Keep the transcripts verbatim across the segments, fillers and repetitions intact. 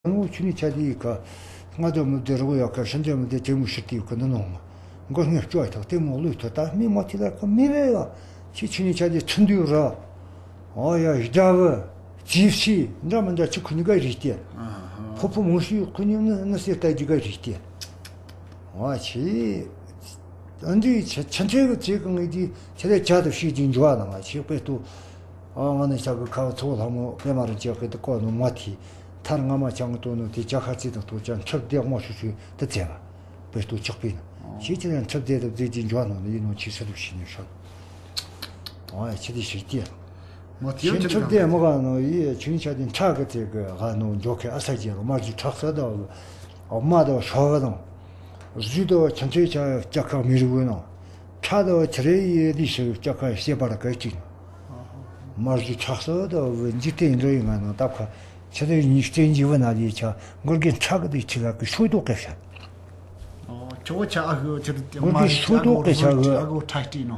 ངོ་ཆུ་ནི་ཆ་དེ་ཡི་ཁ། ང་ཚོ་མི་བདེ་རོགས་ཡོད་ཁ་ཧྲན་ཏེ་མི་བདེ་དེ་མོ་ཤི་དེ་ཡི་ཁ་འདི་ནོ་མ། མགོ་སྔས་སྐྱོ་ཐག་དེ་མོ་ལུས་ཐོ་ད་མི་མ་ཐི་ལ་ཁ་མི་རེ་ཡ། ཆི་ཆུ་ནི་ཆ་དེ་ཚུན་དུ་ར། ཨོ་ཡ་དགྲ་བུ། ཅི་ཕྱི་འདྲ་མི་འདྲ་ཆི་ཁུ་ནི་ག་རིགས་ཏེ། ཕོ་ཕོ་མོ་ཤི་ཁུ་ནི་ནི་ནི་སེ་ལྟ་རྒྱུ་ག་རིགས་ཏེ། ཨོ་ཆི། ཨ་འདི་ཆ་ཆ་ཆེ་གི་ཆེ་གི་ངེས་ཀྱི་ཆ་དེ་ཇ་དུ་ཤི་ཅིང་འཇུ་བ་ན་ང་ཆི་དཔེ་ཏུ། ཨ་ང་ནི་ཤ་གི་ཁ་ཚོ་ལྷ་མོ་པད་མ་རི་ཅག་གི་དུ་ཀོ་ནུ་མ་ཐི། ཐར་ང་མ་ཆང་གི་ཏོ་ནུ་དེ་ཇ་ཁ་ཙི་དུ་ཏོ་ཅང་ཁྲབ་དེ་མོ་ཤུ་ཤུ་དུ་ཙེ་བ། དཔེ་ཏུ་ཆག་པིན། ཤི་ཅི་ནས་ཁྲབ་དེ་དུ་ཙེ་ཅིང་འཇུ་བ་ན་ནི་ཡིན་ནོ་ཆི་སུ་དུ་ཤི་ནི་ཤོད། ཨོ་ཡ་ཆི་དེ་ཤི་ཏེ། མ་ཐི་ཡོ་ཆི་ཆི་ཁྲབ་དེ་མོ་ག་ནོ་ཡི་ཆུན་ཆ་དེ་ཁྲག་གི་ཙེ་གི་ག་ནོ་འཇོ་ཁེ་ཨ་ས་ཅེ་རོ་མ་རྒྱུ་ཁྲག་ས་དུ། ཨོ་མ་དུ་ཤོ་ག་དང་། རྫུས་དུ་ཆ་ཆེ་ཆ་ལྕགས་ཁ་མི་རུ་བོ་ནང་། ཁྲག་དུ་ཆི་རེ་ཡི་དི་ཤི་ལྕགས་ཁ་ཤེས་པར་ག་ཅིག་མར་གྱི་ཕྱག་སོ་དུ་འཇིག་རྟེན་འགྲོ་ཡི་ང་ནང་སྟབས་ཁ་ཆི་དུ་ཉིས་རྟེན་གྱི་བུ་ན་ལི་ཆ་མགུར་གྱི་ཁྲག་གི་དུ་ཆི་ལ་གི་ཤོད་དུ་སྐད་བཤད། ཨོ་ཁྱོ་བོ་ཆ་ཨ་གི་ཆི་དུ་མགུར་གྱི་ཤོད་དུ་སྐད་ཆ་གི་ཨ་གི་ཁྲག་སྤྲིས་ནོ།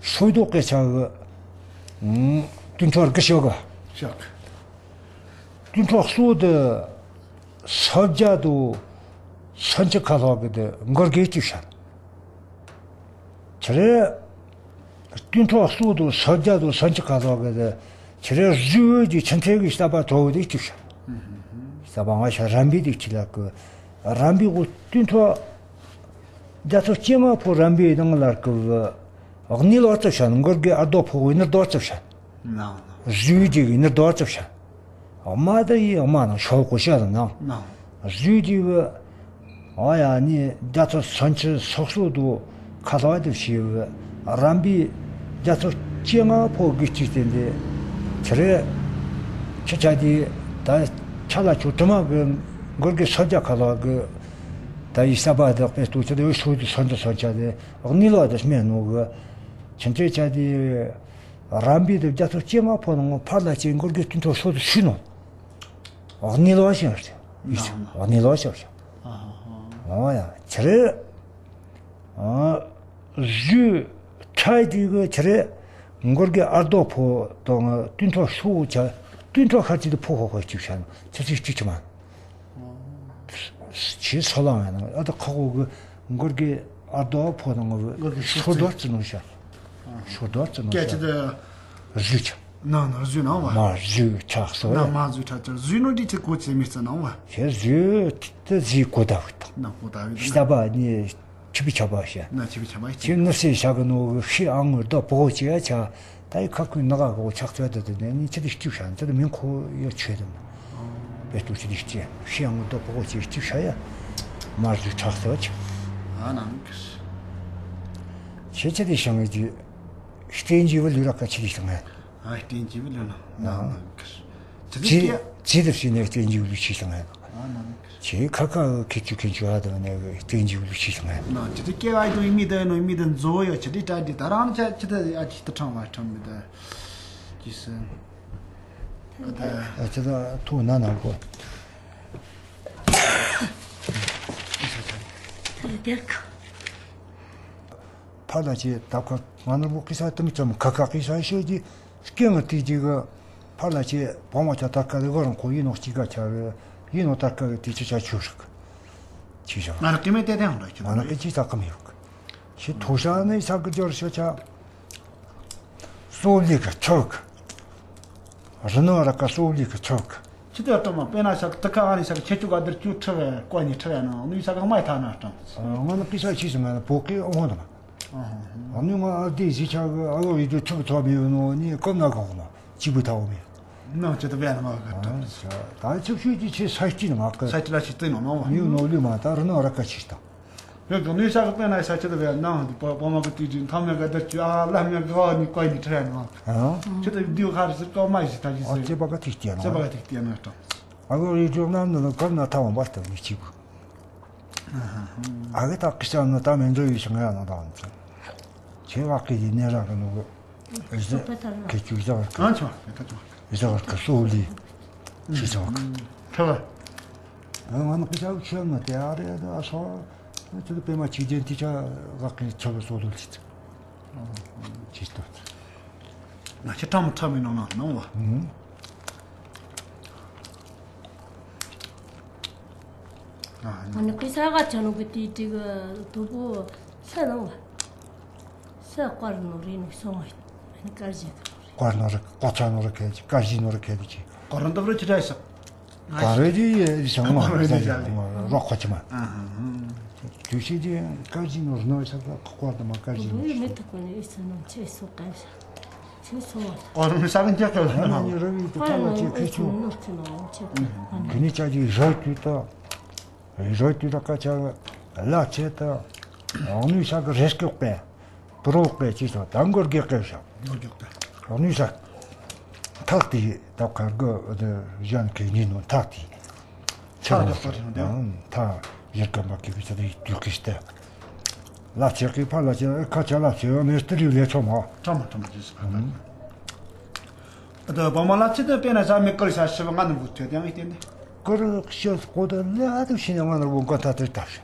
ཤོད་དུ་སྐད་ཆ་གི་སྟོན་ཁྲོ་གི་ཤོ་གི་ཤོག་སྟོན་ཁྲོ་གསོ་དུ་ས་བརྒྱ་དུ་སན་ཆི་ཁ་ལྷག་གི་དུ་མགུར་གྱི་ཅི་བཤད། ཆི་རེ། སྟོན་ཁྲོ་གསོ་དུ་ས་བརྒྱ་དུ་སན་ཆི་ཁ་ལྷག་གི་དུ་ཆི་རེ་རི་བོ་གི་ཆི་ཚེ་གི་ཞབས་པ་གྲོ་བོ་དེ་ཅི་བཤད། ཞབས་པ་ང་ཤ་རམ་པི་དེ་ཅི་ལ་གི་རམ་པི་གོ་སྟོན་ཁྲོ་རྒྱ་མཚོ་སྐྱེ་མ་ཕོ་རམ་པི་དང་ལར་གི་གནས་ལོག་ཙི་བཤད་མགུར་གི་ཨ་རྡོ་ཕོ་གི་ནི་རྡོ་ཙི་བཤད། རི་བོ་གི་ནི་རྡོ་ཙི་བཤད། དམའ་ད་ཡི་དམའ་ན་ཤོག་གོ་ཤ་ལ་ན། རི་དེ་བུ། ཨ་ཡ་ནི་རྒྱ་མཚོ་སོན་ཆུ་སོག་སོ་དུ་ཁ་ལྷག་དུ་ཤི་བུ། རམ་པི་རྒྱ་མཚོ་སྐྱེ་ང་ཕོ་གི་ཅི་སྟེ་འདི། ཆི་རེ། ཆི་ཆ་དི་ད་ཆ་ལ་ཆུ་དྲི་མ་གི་མགུར་གི་ས་རྒྱ་ཁ་ལྷག་གི། ད་ཡི་ས་པ་དག་པའི་སྟོད་ཆ་དེ་ཤོག་དུ་སོན་དུ་སོན་ཆ་དེ་གནས་ལོག་དུ་སྨན་ནོ་གི། ཆི་ཆི་ཆ་དི། རམ་པའི་དེ་རྒྱ་མཚོ་སྐྱེ་མ་ཕོ་ནང་ཕར་ལ་ཅིག་མགུར་གྱི་སྟོན་ཐོག་ཤོག་ཏུ་ཤུས་ནོ། འོག་ནི་ལོ་ཞིག་ཞིག་འོག་ནི་ལོ་ཞིག་ཞིག་ཨོ་ཡ་ཆི་རེད། ཨ་རུས་ཁྲ་དེ་གི་ཆི་རེད། མགུར་གྱི་ཨ་རྡོ་ཕོ་དང་སྟོན་ཐོག་ཤོག་ཆ་སྟོན་ཐོག་ཁ་ཅིག་ཏུ་ཕོ་ཁོ་ཁོ་ཅིག་ཤ་ཆི་ཆི་ཅིག་ཆི་མ། ཆེས་སོ་ལང་ཡང་ཨ་ད་ཁ་ཁོ་གི་མགུར་གི་ཨ་རྡོ་ཕོ་དང་ངོ་མགུར་གི་ཤོ་རྡོ་ཙི་ནོ་ཤ། ཤོ་རྡོ་ཙི་ནོ་ཤ། རུས་ཆ། ན་ན་རུས་ནང་བ། མ་རུས་ཆ་སོ་ན་ཡ། མ་རུས་ཆ་ཆ་རུས་ནོ་འདི་ཆེ་གོ་ཆེ་མི་ཚེ་ནང་བ། ཁྱེད་རུས་དེ་རུས་གོ་ད་བུ་ད། ན་གོ་ད་བུ་ད། ཤ་བ་ནི་ཆུ་བི་ཆ་བ་ཤ། ན་ཆུ་བི་ཆ་བ་ཤ། ཁྱེད་ནི་སེ་ཤ་གི་ནོ་གི་ཤི་ཨང་ངོ་རྡོ་ཕོ་ཆེ་ཡ་ཆ། ད་ཡི་ཁ་ཁུ་ནག་གོ་ཆག་ཚོད་དུ་དུ་ནས་ནི་ཅི་དི་སྐྱུག་ཤ་ནི་ཅི་དི་མིང་ཁོ་ཡོད་ཆོད་དུ་ནི། པེ་ཏུ་ཅི་དི་སྐྱི་ཤི་ཡང་ངོ་དོ་པོ་ཅི་སྐྱུག་ཤ་ཡ། མར་ཟུ་ཆག་ཚོད་ཆ། ཨ་ནང་གི། ཤེ་ཅི་དི་ཤང་གི་སྟེན་གྱི་བུ་ལུས་ར་ཀ་ཅི་དི་ཤང་ཨ། ཨ་སྟེན་གྱི་བུ་ལུས་ན་ནང་ནང་གི། ཅི་དི་ཅི་སྐྱི། ཅི་དི་ཤི་ནས་སྟེན་གྱི་བུ་ལུས་ཤི་ཤང་ཨ། ཨ་ནང་གི། ཁྱེད་ཁ་ཁ་ཁྱེད་ཆུ་ཁྱེད་ཆུ་ཨ་དང་ནས་སྟེན་གྱི་བུ་ལུས་ཤི་ཤང་ཨ། ནང་ཅི་དི་སྐྱི་ཨ་དང་མི་དང་ནོ་མི་དང་མཛོ་ཡོད་ཅི་དི་ཏྲ་དི་ད་རང་ཅ་ཅི་དི་ཨ་ཅི་དི་ཁྲང་བ་ཁྲང་མི་དང་། ཅི་སེ། ཨ་ཅི་དང་ཐུག་ན་ནང་གོ། ཕ་ལ་ཅི་ད་ཁོ་ང་ནོར་བུ་ཀི་ས་དུ་མི་ཙམ་ཁ་ཁ་ཀི་ས་ཤོད་ཀྱི། སྐྱེ་ངར་དེ་ཅིག་གི་ཕར་ལ་ཆེ་བོང་བ་ཆ་ཏར་ཀ་རི་གོ་རང་ཁོ་ཡིན་ནོ་གཅིག་ག་ཆ་རེ་ཡིན་ནོ་ཏར་ཀ་རི་དེ་ཆ་ཆ་ཆུ་རིག་ཆི་ཞག་ང་རང་སྐྱེ་མེད་ཏེ་ཏེ་ཧང་ར་ཁྱོད་ང་རང་ཨེ་ཅི་ས་ཀ་མི་ཡོད་གི་ཤི་ཐོ་ཤ་ནི་ས་ཀི་ཇོར་ཤོ་ཆ་སོ་ལི་གི་ཆོག་རི་ནོ་ར་ཀ་སོ་ལི་གི་ཆོག་ཁྱི་དེ་སྟོང་མ་དཔེར་ན་ཤག་ཏི་ཁ་ཨ་ནི་ཤག་ཁྱེད་ཆུ་ག་དར་ཅུ་ཁྲི་བས་ཀོ་ནི་ཁྲི་བས་ནང་ནུས་ཤག་མ་ཐ་ན་སྟོང་ང་ནི་ཀི་ས་ཆི་སི་ང་ནི་བོ་ཀི་ཨོ་ཧོ་དང་། ཨ་ནི་ང་ཨ་དེ་གཞིས་ཆགས་ཀྱི་ཨ་བ་ཡི་དུ་ཁྲག་ཐོག་མེད་པའི་ནང་ནི་ཀམ་ན་གང་མ་གཅིག་པུ་ཐའོ་མེད། ནང་ཆེ་ད་བས་ན་མ་ག་ད་ཆུ་ཤུལ་གྱི་ཆེ་ས་སྐྱིད་ནང་ཀ་ས་སྐྱིད་ལ་ཆེ་བསྟན་ནོ་ནོ་མ་ཡུ་ནོ་ལུས་མ་ད་རི་ནང་ར་ཀ་ཆིག་དང་། ཡོད་དུ་ནུས་ཤག་གི་དཔེར་ན་ས་སྐྱིད་ད་བས་ནང་དུ་པ་པ་མ་གི་དུས་དུས་ཐམ་ནས་ག་ད་ཆུ་ཨ་ལ་མེད་ག་བ་ནི་ཀ་ནི་ཁྲ་ནང་ཆེ་ད་དུ་ཁ་རི་སི་ཀ་མ་ཞི་ད་ཞི་ཨ་སི་ཅེ་པ་ག་ཐིག་སྐྱེ་ནོ་ཅེ་པ་ག་ཐིག་སྐྱེ་ནོ་ཏང་། ཨ་གོ་རི་ཅོག་ནང་ནི་ཀམ་ན་ཐའོ་མ་སྟོན་ནི་གཅིག་པུ། ཨ་གི་ད་ཀི་ཤ་ནི་ད་མེ་འགྲོ་ཡི་ཤང་ཡ་ན་དང་ཚེ། ཆེ་བ་ཀི་ཡི་ནེ་ར་གི་ནུ་གི། ཨི་ཟི། ཀི་ཅུ་ཟ་བར་ཀི། ཨ་ཆོ་ཀི་ད་ཆོ་ཀི། ཟ་བར་ཀི་སོ་ལི། ཆི་ཟ་བར་ཀི། ཁ་བ། ཨ་ང་ནི་ཀི་ཤ་ཆོ་ན་དེ་ཨ་རེ་ད་ཨ་སོ། ཨ་ཆི་ད་པེ་མ་ཆིག་ཅན་ཏི་ཆ་ལག་གི་ཆོ་བ་སོ་ལི་ཆི་ད། ཆི་ད། ང་ཆི་ཁྲ་མོ་ཁྲ་མི་ནང་ན་ནང་བ། ཨུ། ཨ་ནི་ཀི་ས་ག་ཆ་ནོ་གི་ཏི་ཏི་གི་དུ་པོ་ས་ནང་བ། ས་ཀར་ནོ་རི་ནོ་སོང་བ། ཨ་ནི་ཀར་ཇི་ཏི་ནོ་རི། ཀར་ནོ་རི་ཀོ་ཆ་ནོ་རི་ཁེ་ཅི་ཀར་ཇི་ནོ་རི་ཁེ་ཏི་ཅི། ཀོ་རོན་དུ་རི་ཅི་ར་ས། ཀ་རེ་ཏི་ཡི་ཤང་མ་ཀ་རེ་ཏི་ཡི་ཤང་མ་རོ་ཁོ་ཆི་མ། དུ་ཤི་ཏི་ཀར་ཇི་ནོ་རི་ནོ་ས་ཀ་ཀོ་ཏ་མ་ཀར་ཇི་ནོ་རི། མེ་ཏི་ཀོ་ནི་ཨི་ས་ནོ་ཆེ་སོ་ཀར་ཇི། ཆེ་སོ་བ། ཨོ་རོ་ནི་ས་གི་འཇག་ཀ་ལ་ནོ། ཨ་ནི་རོ་བི་ཏི་ཀ་ལ་ཆེ་ཁེ་ཆུ། ནོ་ཁེ་ནོ་ཆེ་ཀ་ནི་ཅ་ཏི་རོ་ཏུ་ཏོ། རོ་ཏུ་ཏོ་ཀ་ཆ་ལ་ཆེ་ཏོ། ཨོ་ནི་ས་གི་རེས་ཀྱོག་པེ། པྲོག་པེ་ཅི་སོ་ད་མགོར་གེ་ཀེ་ཤ། མགོར་གེ་ཀེ། ཨོ་ནི་ས། ཐག་ཏི་ད་ཁར་གོ་ཨོ་དེ་ཞན་ཁེ་ཉི་ནོ་ཐག་ཏི། ཐག་རྒྱག་པ་རེད་འདི། ཐག་ཡེར་ཀ་མ་ཀི་བི་ས་དེ་དུ་ཀི་སྟེ། ལ་ཆེ་ཀི་ཕ་ལ་ཆེ་ཁ་ཆ་ལ་ཆེ་ཡོ་ནེ་སྟི་རི་ལེ་ཆོ་མ། ཀྲ་མ་ཀྲ་མ་ཅི་སོ་ད། ད་བ་མ་ལ་ཆེ་དེ་པེ་ན་ས་མེ་ཀར་ཤ་ཤི་བ་ང་ནི་བུ་ཐེ་དེ་ཡང་ཡི་དེ་ནི། ཀར་ཤ་སྐོ་དེ་ལེ་ཨ་དུ་ཤི་ནི་ང་ནི་བུ་ཀ་ཐ་དེ་ད་ཤ།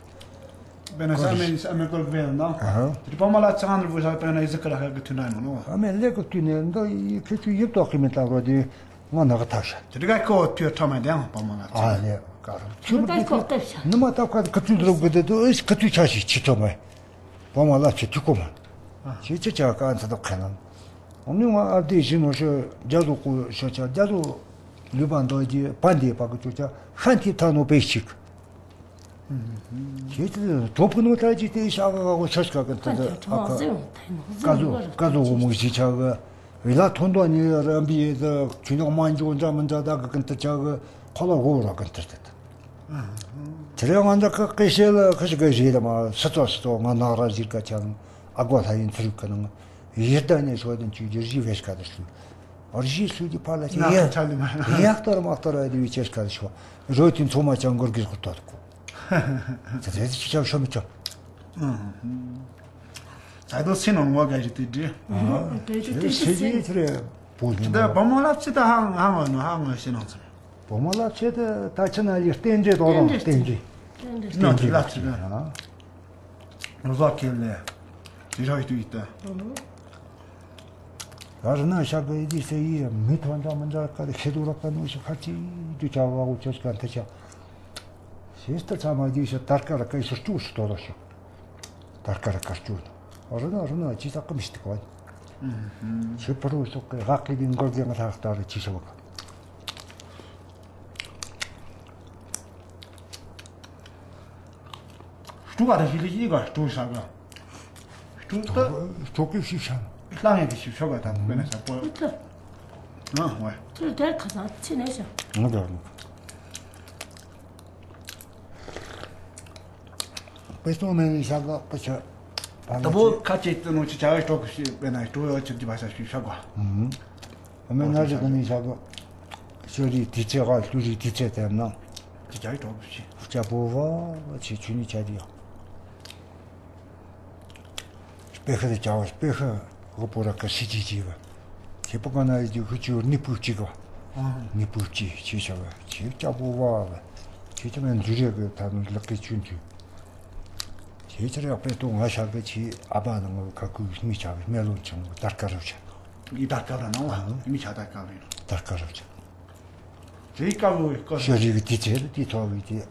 དཔེར་ན་ས་མེ་ས་མེ་ཀོལ་བེ་ན། ཨ་ཧ། དེ་པ་མ་ལ་ཚང་རུ་བུ་ས་དཔེར་ན་ཡི་ཟི་ཀ་ར་ཧ་གི་ཐུ་ན་ནོ། ཨ་མེ་ལེ་ཀོ་ཐུ་ནེ་འདོ་ཡི་ཁེ་ཆུ་ཡིབ་ཏོ་ཁི་མེ་ཏ་རོ་དེ་ང་ན་ག་ཐ་ཤ། དེ་ག་ཀོ་ཐུ་ཐ་མ་དེ་པ་མ་ལ་ཨ་ཚང་ལེ་ཀ་ར་ཆུ་དེ་ཀ་ཀོ་ཏ་ཤ། ནི་མ་ཏ་ཁ་ཁ་ཐུ་རུ་གི་དེ་དོ་ཨེ་ཁ་ཐུ་ཆ་ཤི་ཆི་ཐོ་མ། པ་མ་ལ་ཆེ་ཐུ་ཀོ་མ། ཆེ་ཆེ་ཆ་ཀ་ཨན་ཚ་དོ་ཁ་ན། ཨ་ནི་ང་ཨ་དེ་ཞི་ནོ་ཤོ་རྒྱ་ཟོ་ཀོ་ཤོ་ཆ་རྒྱ་ཟོ་ལུས་པ་འདོ་རྒྱུ་པ་འདི་པ་གི་ཆུ་ཆ་ཤན་ཐི་ཐ་ནོ་པེ་ཤིག་ཁྱེད་ཚོས་གྲོགས་པོ་ནང་ལྟར་གྱི་དེ་ཤ་ག་ག་གོ་ཤ་ཤ་ག་གི་ཏི་ཏི་ཨ་ཁ་ཀ་ཟུ་ཀ་ཟུ་འོ་མོ་ཞིག་ཆགས་གི་བི་ལ་ཐོན་དོ་ནི་རམ་པི་ཡེ་ཆུ་ནག་མ་འཇོག་འདྲ་མི་འདྲ་ད་གི་ཀི་ཏི་ཆགས་གི་ཁོ་ལ་འོ་ར་ཀི་ཏི་ཏི་ཏི། དེ་རིང་ང་འདྲ་ཀི་ཀི་ཤེ་ལ་ཁ་ཤི་ཀི་ཞེ་ལ་མ་སི་ཙོ་སི་ཙོ་ང་ནག་ར་ཞིག་ག་ཆ་ཨ་གོ་ལྷ་ཡིན་ཚུལ་གི་ནང་ཡི་ད་ནས་ཤོ་དན་ཆུ་རྒྱུ་རི་བེ་ཤ་ག་ཏི་སུ། རི་སུ་གི་ཕ་ལ་ཆེ་ཡག་ཡག་ཏོར་མག་ཏོར་ཨ་དི་བི་ཆེ་སྐལ་ཤོ་རོ་ཏི་མཚོ་མ་ཅང་གོར་གི་ཁོ་ཏོ་ཁོ། ཚེ་ཚེ་ཆུ་ཆག་ཤོ་མི་ཆོ། ད་དོ་སེ་ནོ་ངོ་ག་ཞི་ཏི་འདྲི། ཨ་དེ་ཞི་ཏི་ཏི་སེ་ཏི་ཏི་རེ་པོ་ནི་ད་བ་མོ་ལ་ཚི་ད་ཧང་ཧང་ངོ་ནོ་ཧང་ངོ་ཤེ་ནང་ཚི། བ་མོ་ལ་ཚི་ད་ད་ཆི་ན་ཡི་རྟེན་འབྲེལ་དོ་རོ་རྟེན་འབྲེལ། རྟེན་འབྲེལ་ནོ་ཏི་ལ་ཚི་ད། རོ་ཟ་ཁེ་ལེ། ཏི་ར་ཡི་ཏུ་ཡི་ད། ཨ་རི་ན་ཤ་གི་ཡི་སེ་ཡི་མི་ཐོན་འདྲ་མི་འདྲ་ཀ་རི་ཤེ་དུ་ར་ཀ་ནུ་ཤི་ཁ་ཅི་དུ་ཆ་བ་འུ་ཆོ་ཤི་ཀ་ཐེ་ཆ། ཤེས་ཏི་ཚ་མ་ཡི་ཤི་དར་ཀ་ར་ཀ་ཤི་ཅུ་ཤི་དོ་ར་ཤི། དར་ཀ་ར་ཀ་ཅུ་ནུ། ཨ་རི་ན་རི་ན་ཅི་ས་ཀི་མི་ཤི་ཏི་ཀ་བ། ཤི་ཕུ་རུ་སོ་ཀི་ར་ཀི་དི་འགོར་གི་ང་ཐ་ཀ་ཏ་རི་ཅི་ཤི་བ་ཀ། སྤྲུག་ག་དང་ཞི་ལི་ཡི་ག་སྤྲུག་ས་ག་སྤྲུག་ཏུ་སྤྲུག་གི་ཤི་ཤ། ལྷང་ཡང་གི་ཤི་ཤོ་ག་དང་དཔེར་ན་ས་པོ། ཨ་ཧོ། ཁྱོད་དེར་ཁ་སང་ཕྱི་ནས་ཤོག་ང་དང་དཔེ་སོང་མེད་ནི་ཤ་ག་པ་ཆ། ད་བོ་ཁ་ཅིག་ཏུ་ནོ་ཅི་བྱ་བའི་སྤྲོ་གི་ཤི་དཔེར་ན་སྤྲོ་ཡོ་ཅི་ཅི་བ་ཤ་ཤི་ཤ་ག་ཨ་མེ་ན་རི་ཀ་ནི་ཤ་ག་ཤོ་རི་དི་ཚེ་ག་ལུ་རི་དི་ཚེ་དེ་ན། ཅི་བྱ་བའི་སྤྲོ་གི་ཤི། ཅ་པོ་བ་ཆི་ཆུ་ནི་ཆ་དི་ཡོ། པེ་ཧི་ལ་བྱ་བ་པེ་ཧི་གི་པོ་ར་ཀ་ཤི་ཅི་ཅི་བ། ཁྱེད་པོ་ག་ན་ཡི་ཧུ་ཅི་ནི་པུ་ཅི་ག་ནི་པུ་ཅི་ཆི་ཆ་བ་ཆི་ཅ་པོ་བ་བ། ཆི་ཆ་མེ་འཛུ་རེ་གི་ཐ་ནུ་ལག་གི་ཆུན་ཆུན། ཆི་ཆ་ར་པེ་ཏོ་ང་ཤ་གི་ཆི་ཨ་བ་ན་ང་ག་གུ་མི་ཆ་བ་མེ་ལོ་ཆང་དར་ཀ་ར་ཆ། ཡི་དར་ཀ་ར་ན་བ་མི་ཆ་དར་ཀ་ར་དར་ཀ་ར་ཆ། རི་དཀར་པོའི་སྐོར། ཤོ་རི་གི་དེ་ཚེ་དེ་ཐོག་གི་དེ།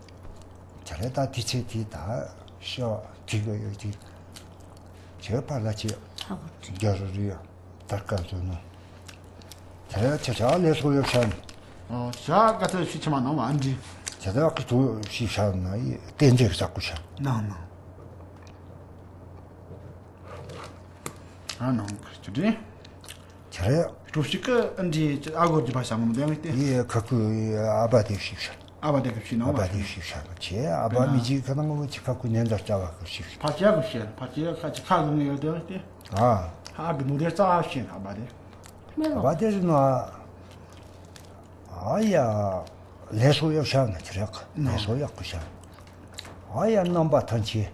ད་རེ་ད་དེ་ཚེ་དེ་ད་ཤོ་དེ་གི་ཡོད་དེ། ཁྱོད་ཕར་ལ་ཆེ། ཧ་གོ། རྒྱ་རུ་རི་ཡ་དར་དཀར་ཚོ་ནོ། ད་རེ་ཆ་ཆ་ལས་སོ་ཡོད་ཤ་ནི། ཨོ་ཤ་ག་ཚོད་ཤི་ཆི་མ་ནང་མ་འདྲི། ད་རེ་གི་ཚོ་ཤི་ཤ་ན་ཡི་རྟེན་འབྲེལ་ས་ཀུ་ཤ། ནང་ནང་། ཨ་ནང་གི་ཅི་འདྲི། ཁྱེད་རེད། གྲོ་ཞིག་གི་ཨ་འདྲི་ཨ་གོར་གྱི་བ་ཤ་ངོ་མ་དེ་ངེས་ཏེ། ཡི་ཁ་ཁུ་ཨ་བ་དེ་ཤིག་ཤ། ཨ་བ་དེ་གི་ཤི་ནང་ཨ་བ་དེ་ཤིག་ཤ་ཁྱེད་ཨ་བ་མི་ཇི་ཁ་ནང་ངོ་ཅི་ཁ་ཁུ་ཉན་དར་ཅ་བ་གི་ཤིག་ཤ། ཕ་ཅག་གི་ཤ་ཕ་ཅག་ཁ་ཅི་ཁ་གི་ངེས་ཡོད་དེ་ངེས་ཏེ། ཨ། ཧ་གི་ནུ་དེ་རྩ་ཤ་ཨ་བ་དེ། ཨ་བ་དེ་རི་ནོ། ཨ་ཡ། ལས་སོ་ཡག་ཤ་ན་ཁྱེད་རེད། ལས་སོ་ཡག་གི་ཤ། ཨ་ཡ་རྣམ་པ་ཐམས་ཅད།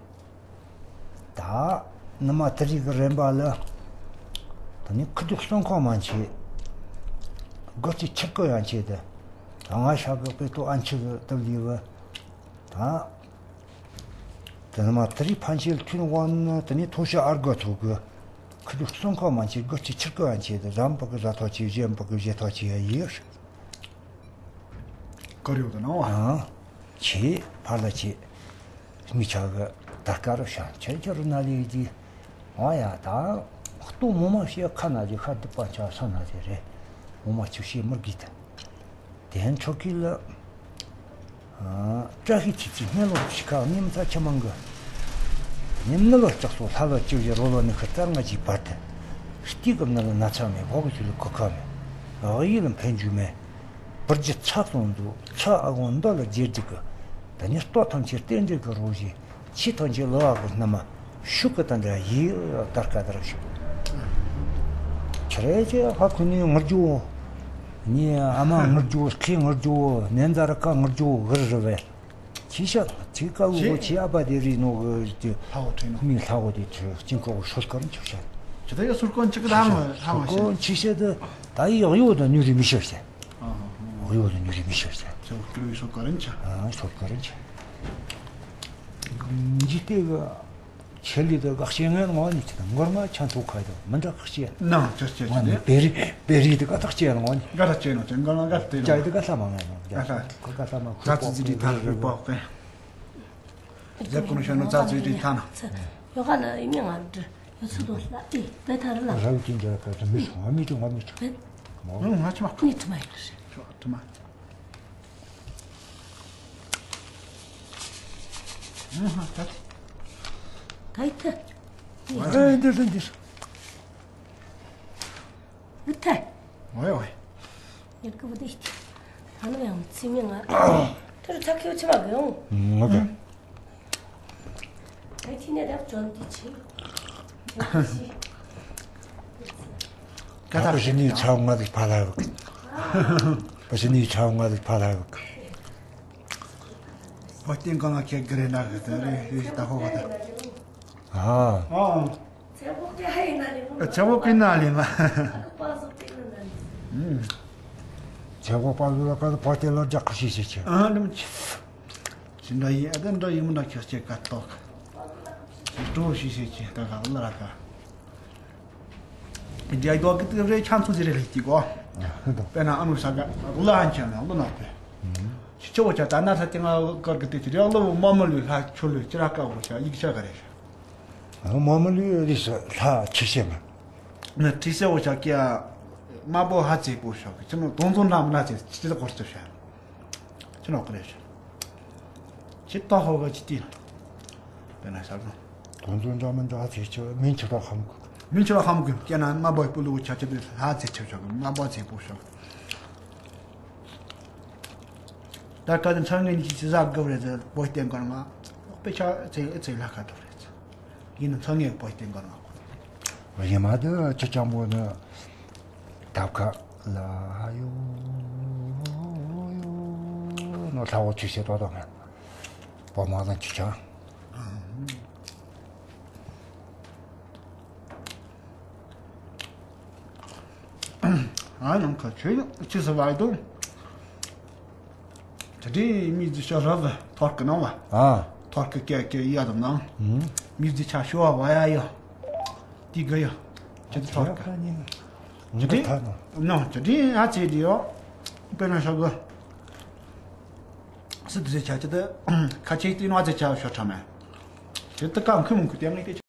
ད་ནི་མ་དེ་རིགས་ཀྱི་རིམ་པ་ལ། ད་ནི་ཁུ་བྱུག་གསུང་ཁོག་མ་མཆིས། སྒོ་ཅི་ཆིར་ཀོ་ཡང་བྱས་ཏེ། ད་ང་ཤ་གི་དཔེ་ཏོ་ཨན་ཆི་གི་སྟབས་ལི་བ། ད་ད་ནི་མ་དེ་རིགས་ཕན་ཆད་ཐུན་དབང་ནི་ད་ནི་ཐོ་ཤ་ཨར་གོ་ཐུག་གི། ཁུ་བྱུག་གསུང་ཁོག་མ་མཆིས་སྒོ་ཅི་ཆིར་ཀོ་ཡང་བྱས་ཏེ་རམ་པ་གི་ར་ཐོ་ཆི་གཞན་པ་གི་བཞེས་ཐོ་ཆི་ཡ་ཡིས། དཀར་ཡོད་དུ་སྣང་བ། ཨང་། ཆེ་ཕར་ལ་ཆེ། མི་ཆག་གི་དར་དཀར་རུ་ཤང་ཆེ་ཆེ་རུ་ན་ལི་ཡི་དི། ཨ་ཡ་ད། ལྟོ་མོ་མ་ཤེས་ཁ་ན་དི་ཁ་དི་པ་ཆ་ས་ན་དི་རེད། མོ་མ་ཆུ་ཤེས་མུར་གི་ད། དེན་ཆོ་གི་ལ། བཀྲ་ཤིས་ཚིག་ཚིག་སྙན་ལོ་ཕྱི་ཁ་ཉིམ་ཚ་ཆ་མང་གི། ཉིམ་ནི་ལོ་ལྕགས་སོ་ལྷ་ལོ་བཅུ་བཞི་རོ་ལོ་ནི་ཁི་རྩར་ང་ཅི་བར་དེ། སྟི་གི་ནི་ལ་ན་ཚ་མེད་བོག་གི་ཆུ་ལི་གོ་ཁ་མེད། འོག་ཡིད་ལ་འཕེན་རྒྱུ་མེད། བུར་གྱི་ཚགས་སོང་འདུག་ཚ་ཨ་གོང་མདའ་ལ་རྗེས་འགྲིག་གི། ད་ནི་ལྟོ་ཐམས་ཅད་རྟེན་འབྲེལ་གྱི་རོ་བཞིན། ཕྱི་ཐམས་ཅད་ལོ་བ་གི་སྣ་མ། ཤུགས་ཀྱི་དང་འདྲ་ཡིད་དར་ཀ་དར་ཤུགས། ཁྱེད་རེ་ཅེ་ཧ་ཁུ་ནི་ངར་རྒྱུ། ནི་ཨ་མ་ངར་རྒྱུ་ཁི་ངར་རྒྱུ་ནན་ཛར་ཀ་ངར་རྒྱུ་གིར་རི་བས། ཁྱི་ཤ་ཁྱི་ཀ་བུ་ཁྱི་ཨ་པ་དེ་རི་ནོ་གི་ལྷ་འོ་ཁྲེ་ནོ་མི་ལྷ་འོ་དེ་ཁྱི་ཅིང་ཀོ་སོར་ཀར་ཆུ་ཤ། ཁྱི་ད་ཡ་སོར་ཀོན་ཅིག་ད་ཧང་ཧང་ཤ། ཁྱི་ཤ་དེ་ད་ཡི་ཡོ་དང་ཉུ་རི་མི་ཤ་ཤ། ཨ་ཧ་ཧ། འོ་ཡོ་དང་ཉུ་རི་མི་ཤ་ཤ། ཁྱི་ཀུ་རི་སོར་ཀར་ཆ། ཨ་སོར་ཀར་ཆ། འཇིག་རྟེན་གི་ཆེད་ལས་དེ་དགག་བྱེད་ངན་ངོ་ནི་ཆེ་དང་མགོར་མ་ཆ་མཐོ་ཁ་དང་མི་འདྲ་ཁག་བྱེད། ནང་ཆ་ཆ་ཆ་ནི་བེ་རི་བེ་རི་དེ་ག་ཐག་བྱེད་ངོ་ནི། ག་ཐག་བྱེད་ནོ་ཆེ་མགོར་མ་ག་ཐག་དེ་ཅ་ཡི་དེ་ག་ས་མ་ངོ་ནི། ག་ས་ག་ས་མ་ཁུ་ཙ་ཙི་ཙི་ཐ་ཧུ་པོ་ཀེ། ཟེ་ཀུ་ནུ་ཤ་ནུ་ཙ་ཙི་ཙི་ཐ་ན། ཡོ་ག་ལ་ཡི་མི་ང་འདྲི་ཡོ་ཚུ་དོ་ལ་ཨི་བེ་ཐ་རི་ལ། ར་བུ་ཅིན་ཇ་ཀ་ཏ་མི་སོང་ང་མི་ཅུ་ང་མི་ཅུ། ང་ཆ་མ་ཁུ་ནི་ཐུ་མ་ཡི་རེད། ཐུ་མ། ཨ་ཧ་ད་དེ། ག་ཡི་ཐི། ཨེ་འདིར་འདིར། ཨི་ཐི། ཝེ་ཝེ། ཡར་ཀི་བུ་དེ་ཤི། ད་ནི་ཡང་ཚི་མི་ང་། དེར་ཚ་ཁེའུ་ཆི་མ་གི་ཡོང་། ང་གི། ཨེ་ཐི་ནས་རབ་བྱོན་དེ་ཆི། ད་པ་ཞི་ནི་ཆའོ་ང་དེ་ཕ་ལ་བུ་གི། པ་ཞི་ནི་ཆའོ་ང་དེ་ཕ་ལ་བུ་གི། བོད་སྟེང་གང་ལ་ཁྱེད་གི་རེ་ན་གི་དེ་རེ་རེ་ད་ཧོ་གི་དེ། ཨ། ཨ། ཚེ་བོ་ཀི་ཧ་ཡིན་ན་ལེ་མ། ཚེ་བོ་ཀི་ན་ལེ་མ། ཨ་ཁུ་པ་སོ་ཏེ་ན་ལེ། ཨུམ། ཚེ་བོ་པ་སོ་ལ་ཀ་པ་ཏེ་ལ་རྒྱག་ཁུ་ཤི་ཤི་ཆེ། ཨ་ནམ་ཆེ། ཅི་འདྲ་ཡིན་ཨ་ད་འདྲ་ཡིན་མི་འདྲ་ཁྱེད་ཅེ་ཀ་ཏོག་ཅི་སྤྲོ་ཤི་ཤི་ཆེ་ད་ག་ལ་ར་ཀ། རྒྱ་རྒྱ་གི་དེ་རེ་ཆང་ཚུ་ཟེར་རེ་ལེགས་ཀྱི་གོ། དཔེར་ན་ཨ་ནུ་ས་ག་ལ་ཧན་ཆ་ན་ལོ་ན་པེ། ཤི་ཆོ་བོ་ཆ་ད་ན་ས་ཏེ་ང་གར་གི་དེ་ཅི་རེ་ལོ་མ་མ་ལུས་ལྷ་ཆོ་ལུས་ཅི་ར་ཀ་བོ་ཆ་ཡིག་ཆ་ག་རེ་ཤ། མ་མ་ལུས་རི་ས་ལྷ་ཆི་ཤེ་མ། ན་ཁྲི་སེ་བོ་ཆ་ཀྱ་མ་བོ་ཧ་ཙེ་པོ་ཤོ་གི་ཅི་ནོ་དོང་དོང་ན་མ་ན་ཙེ་ཅི་ཙེ་གོར་ཙེ་ཤ། ཅི་ནོ་ཀ་རེ་ཤ། ཅི་ཏོ་ཧོ་ག་ཅི་ཏི་ན། དཔེར་ན་ཤ་གོ། དོན་དུ་འདྲ་མི་འདྲ་ཚེ་ཆེ་མིན་ཆེ་རོ་ཧམ་གོ། མིན་ཆེ་རོ་ཧམ་གོ་ཀྱེ་ན་མ་བོ་པུ་ལུ་ཆ་ཆེ་དེ་ལྷ་ཚེ་ཆེ་ཆོ་གི་མ་བོ་ཚེ་པོ་ཤོ། ད་ཀ་དེ་ཚང་ངེ་ནི་ཅི་ཟ་གི་རེད་ཟེར་བོ་བསྟན་གར་ང་། དཔེ་ཆ་ཚེ་ཚེ་ལྷ་ཁ་ཐོ་རེད། ཡིན་ན་ཚང་ངེ་བོ་བསྟན་གར་ང་གོ། རེ་མ་དེ་ཆེ་ཆང་པོ་ནི། ཐབ་ཁ་ལ་ཡོ་ཡོ་ནོ་ལྷ་བོ་ཆུ་ཤེ་ཏོ་ཏོ་མེད། བོ་མ་དང་ཆུ་ཆང་། ཨ་ནང་ཁ་ཆོས་ཆི་ཟེར་བ་དང་། ད་དེ་མི་ཟི་ཤ་ར་ཟི་ཐོར་གི་ནང་བ། ཨ། ཐོར་གི་ཀེ་ཀེ་ཡ་དང་ནང་། ཨུམ། མི་ཟི་ཆ་ཤོ་བ་ཡ་ཡ། དེ་ག་ཡ། ཅི་ཐོར་གི། ད་དེ་ནང་ཅི་དེ་ཨ་ཙེ་དེ་ཡོ། དཔེར་ན་ཤོ་གི། སི་དེ་ཟི་ཆ་ཅི་དེ་ཁ་ཆེ་དེ་ནང་ཨ་ཙེ་ཆ་ཤོ་ཁྲ་མེ། ཅི་དེ་ཀ་ཁུ་མུ་ཁུ་དེ་ངེ་དེ།